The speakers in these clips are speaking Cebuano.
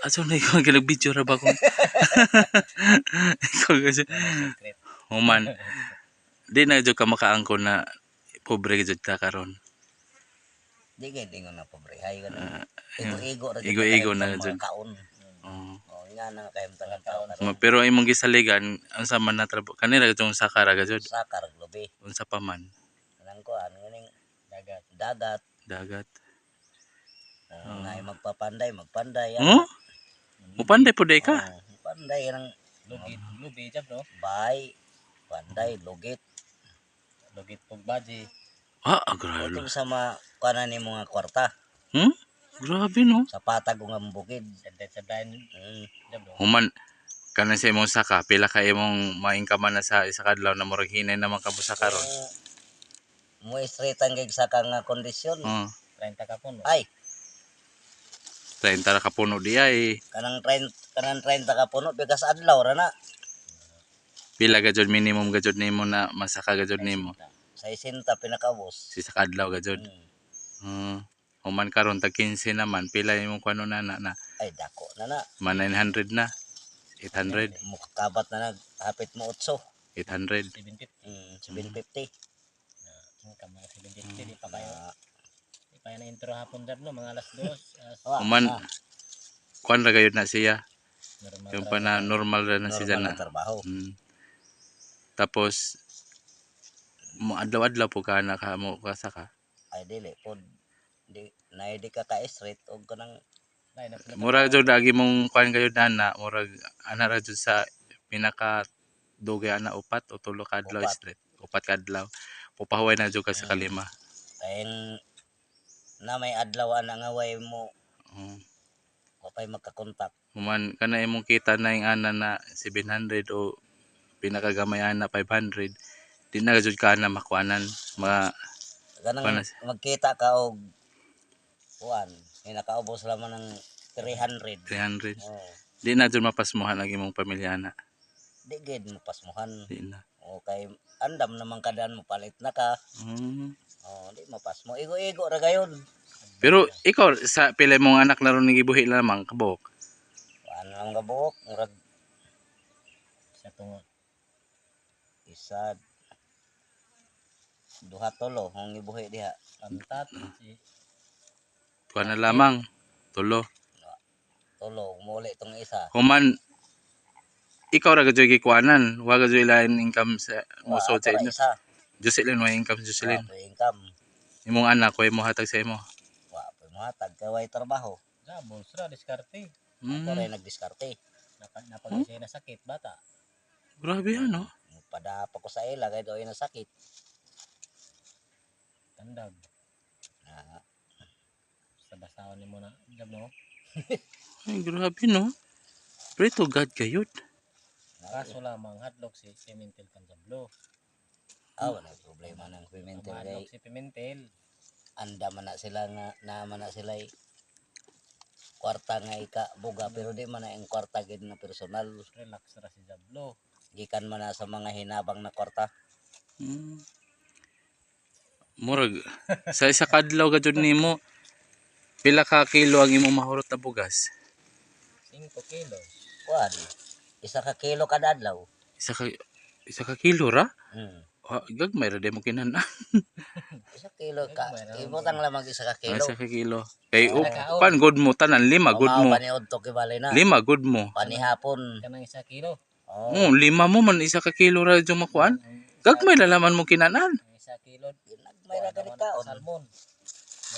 Aso na ikaw nag-video ra ba ko? Ikaw kasi Secret. human di na jud ka makaangkon na pobre jud ta karon. Di kay dingon na pobre hay ganun. Igo-igo ra jud Igo-igo kahimtang na mga jud. kaon. Oo. Oh, nga na kahimtang ang tao karon. Pero imong gisaligan unsa man na trabaho kanira jud saka ra jud? Sakar lubi. Unsa pa man? Kanang kuan nganing Dagat. Dagat. Dagat. Oh, naay magpapanday, magpanday. Oh? Mupanday po day ka. Oh, panday ng Lugit, lubi jab no. bay, panday, lugit. Lugit pug baji. Ah, grabe. Utol sa mga kuanan ni mga kwarta Grabe no. sa patag nga bukid. Sabday sabday jab no. Human kanan sa imong saka pila ka imong ma-income na sa isa ka adlaw na murag hinay naman ka mo sa karon? Mo straight ang gig sa nga kondisyon. Oh, 30 ka puno. Ay, 30 ra ka puno di ay. Kanang 30 ka puno bigas adlaw ra na. Pila ga jud minimum ga jud nimo na masaka ga jud nimo? 60 pinakaubos. Si sa kadlaw ga jud. Human karon tag 15 naman pila imong kuno na na, na Ay, dako na na. ma 900 na. 800, Mukakabat na nag hapit mo 8. 800. 750. 750. Ang mga 750 di pa kayo. Ah, Di pa na intro hapon jab no, mga alas 2. Alas wa, Human ah, kuan ra gayud na siya. Normal. Yung pa na normal ra na siya normal na. na trabaho. Tapos mo adlaw-adlaw po ka na ka mo ka saka. Ay, dili pod di na di ka ka straight og kanang Ay, na Murag jud lagi mong kuan gayud na na murag ana ra jud sa pinaka dugay ana upat o tulo ka adlaw Upat. straight. Upat ka adlaw. Pupahuway na jud ka sa kalima. Kayen na may adlaw ana nga way mo Oo. wa pay magkakontak. Human kana imong kita na yung ana na 700 o pinakagamay ana 500, di na jud ka na makuanan ma Kanang Panas. Magkita ka og kuan, may nakaubos lamang ng 300. 300. Oh, Di na jud mapasmuhan ang imong pamilya ana. di gid mo pasmuhan. Di na. Okay, andam naman kadaan mo palit na ka. Oh, di mapasmo. Igo-igo ra gayon. Pero ikaw sa pila mong anak na ron gibuhi lamang kabok? Kuan lang ka buok, murag Sa tungo. isa, duha, tulo kung ibuhi diha. Pantat si Kuan na lamang tulo. Tulo, muli tong isa. Human ikaw ra gyud gikuanan, wa gyud ilain income sa Wa, mo sa ako ra inyo? isa. Jocelyn wa income? Wa Jocelyn pa income. imong anak way mo hatag sa imo? Wa pa mohatag kay way trabaho. Jabol sra diskarte. Ako ra nagdiskarte. Napag napag siya na sakit bata. Grabe ano. Padapa ko sa ila kay doy na sakit. Tandag. Ah, Sa basahon nimo na jab no. Ay, grabe no. Pray to God kayod. Kaso lamang hadlok si Pimentel kan jablo. Ah, wala problema ng Pimentel kay Mahadlok si Pimentel. anda man na sila nga naman na sila kwarta nga ika buga pero di man na ang kwarta gid na personal. Relax ra si Jablo. Gikan man na sa mga hinabang na kwarta. Murag sa isa ka adlaw ka jud nimo pila ka kilo ang imong mahurot na bugas? 5 kilos. Kuan, 1 ka kilo kada adlaw. Isa ka kilo ra? Ah, gagmay ra di mo kinan. 1 kilo ka Gagmay ra. Ibutang lamang isa ka Ah, kilo. 1 ka kilo. Kay Wala ka, oh. pan good mo tanan lima good Mao mo. pa ni udto kibali na. Lima good mo. Panihapon. Kanang 1 kilo. Oh, Oh, lima mo man 1 ka kilo ra jud makuan. Gagmay ra laman mo kinanan. Ang 1 kilo. Ginagmay ra gani kaon. Salmon.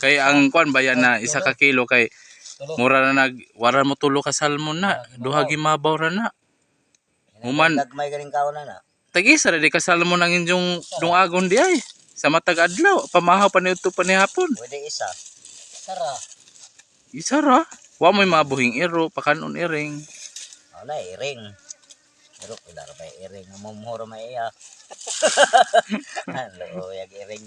Kay ang kuan bayan na 1 ka kilo kay Tulo. mura na nag wara mo tulo ka salmon na, duha gimabaw ra na. Human Gagmay ganing kaon na na. tag-isa ra di ka salmon ang inyong dungagon di ay. Sa matag adlaw, pamahaw pa ni udto pa ni hapon. Pwede isa. Sara. Isa ra. Wa mo'y mga buhing iro, pakanon iring. Wala iring. Pero pila ra pa iring mumhuro may iya. Ano yag iring.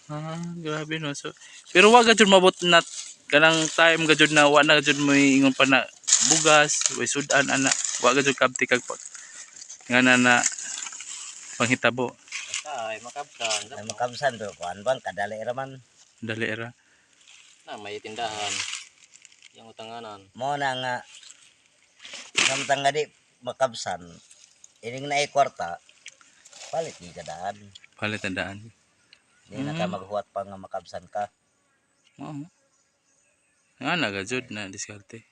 Ah, grabe no. So, pero wa gajud mabot na kanang time gajud na wa na gajud mo ingon pa na bugas, way sudan ana, wa gajud kabti kag pag nga na na panghitabo. Ay, makabsan. Ay makamsan pero kuan bang kadali ra man. Dali ra. Na, may tindahan. Yang utanganan. Mo na nga samtang nga di makabsan ining naay kwarta palit di ka daan. Palit ang daan. Di na ka maghuwat pa nga makabsan ka. Oo. Nga na gajud na diskarte.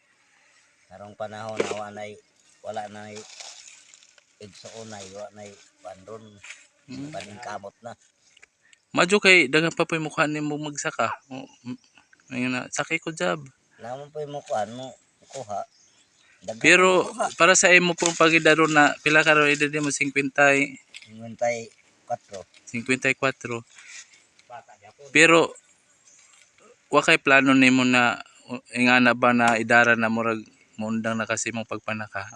Karong panahon na wala nay igsuonay, wa nay bandron, paningkamot na. Madyo kay daghan pa po'y mukha nimo magsaka. O, Ngayon na, sakay ko job. Naman po mo kuan mo kuha. Daghan Pero kuha. para sa imo pong pagidaro na pila karon edad nimo 50 54. 54. Bata gyapon. Pero wa kay plano nimo na ingana ba na idara na murag muundang na kasi mong pagpanaka.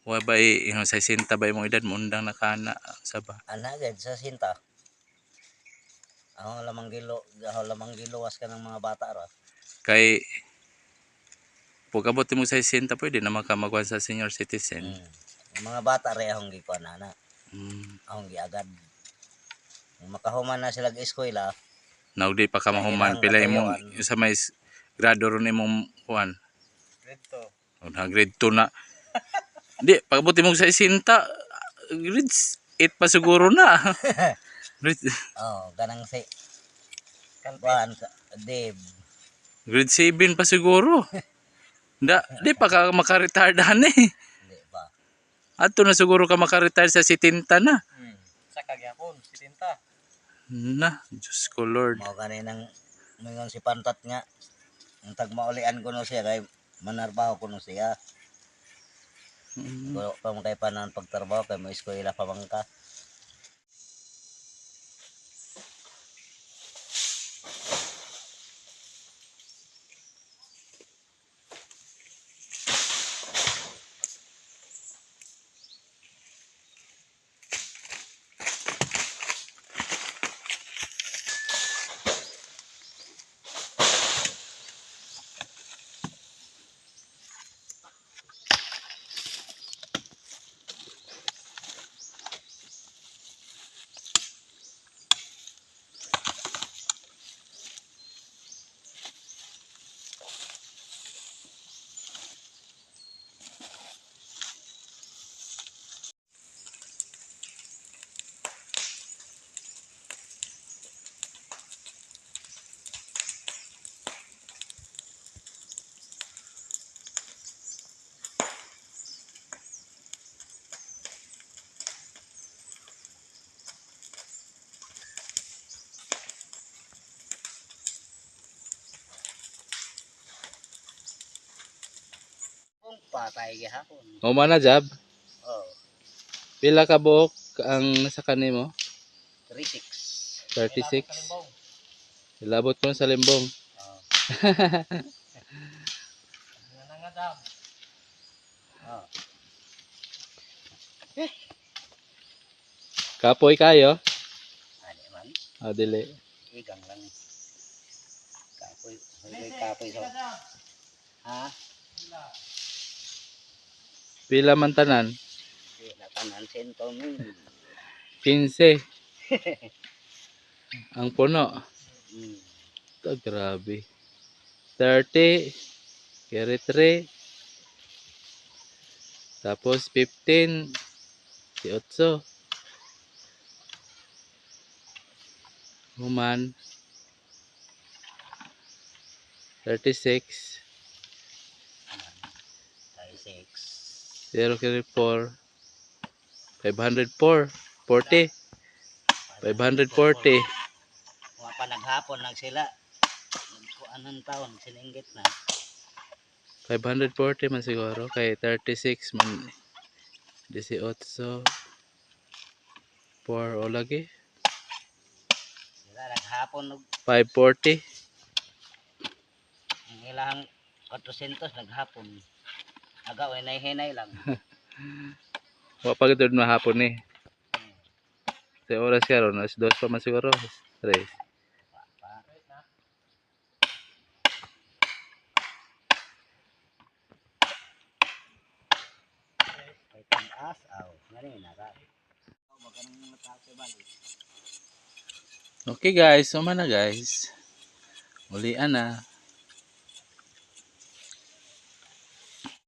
Wa ba ingon sa 60 ba imong edad muundang na kana sa ba? Ana gid sa sinta. Ako lamang gilo, ako lamang giluwas ka ng mga bata ra. Kay pag abot mo sa 60 pwede naman ka magkuhan sa senior citizen. Ang mga bata ra akong gikuan ana, akong giagad. Kung makahuman na sila eskwela, Now di pa ka mahuman Kailangan pila imong katayuan. sa may grado ron imong kuan. Grade 2. O, na grade 2 na. Di, pag-abot mo sa 60, grade 8 pa siguro na. grade, oh, ganang si kuan Dave. grade 7 pa siguro. Da, di pa ka makaretardahan eh. Di ba? Ato na siguro ka makaretire sa 70 na. Saka gyapon, 70. Na, Diyos ko Lord. Mao gani nang mingon si Pantat nga ang tagmaulian ko no siya kay manarbaho ko no siya. Ko pa man kay panan pagtrabaho kay mo eskwela pa man ka. Kung patay gihapon. O mana job, Oh, pila ka buok ang nasa kanimo? 36. 36. Ilabot ko na sa limbong. Oh. Nga nga dam. Oh. Kapoy kayo? Ani man, Ah, dili. igang lang. Kapoy, may kapoy sa. Ha? Pila man tanan? Di na tanan sento min. 15. Ang puno. Ito, grabe. 30. Carry 3. Tapos 15. 18. Human. 36. 36. 0 carry 4. 504. 40. 540. Wa pa naghapon nag sila. Nagkuanan taon sininggit na. 540 man siguro kay 36 man 18 4 o lagi Sila naghapon og 540. ang ilang 400 naghapon. Aga way hinay lang. Wa pa gud mahapon ni sa oras karon alas 2 pa man siguro, 3. Kay taas aw ngani na ka. Okay guys, suma na guys, ulian na.